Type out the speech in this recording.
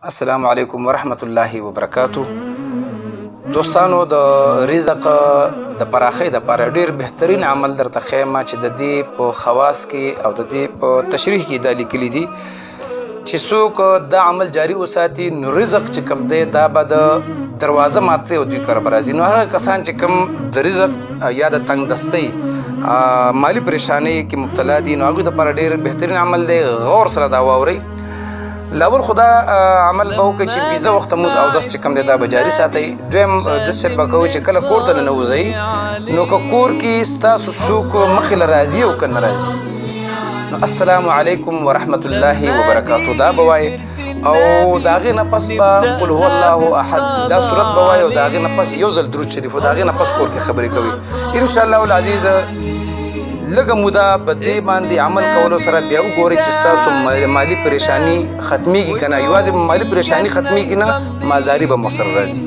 السلام علیکم ورحمت الله وبرکاتو. دوستانو، د رزق د پراخۍ د پاره ډیر بهترین عمل درته ښیم چې د دې په خواص کې او د دې په تشریح کې دا لیکلي دي چې څوک دا عمل جاری وساتي نو رزق چې کم دی دا به د دروازه ماته او دوی کره به راځي. نو هغه کسان چې کم د رزق یا د تنګ دستۍ مالی پریشانۍ کې مبتلا دي نو هغوی دپاره ډېر بهترین عمل دی. غور سره دا واورئ. لاول خدا عمل به وکړئ چې پنځه وخته مونځ اودس چې کوم دی دا به جاري ساتئ. دویم داسې چل به کوئ چې کله کور ته ننوځئ نو که کور کې ستاسو څوک مخې له راځي او که نه راځي نو السلام علیکم ورحمت الله وبرکاتو دا به وایې، او د هغې نه پس به قل هو الله احد دا سورت به وایې، او د هغې نه پس یو ځل درود شریف، او د هغې نه پس کور کې خبرې کوي. انشاءالله العزیز لږه موده په دې باندې عمل کولو سره بیا وګورئ چې ستاسو مالي پریشانی ختمیږي که نه. یوازې مالي پریشانی ختمیږي نه، مالداري به مو سره راځي.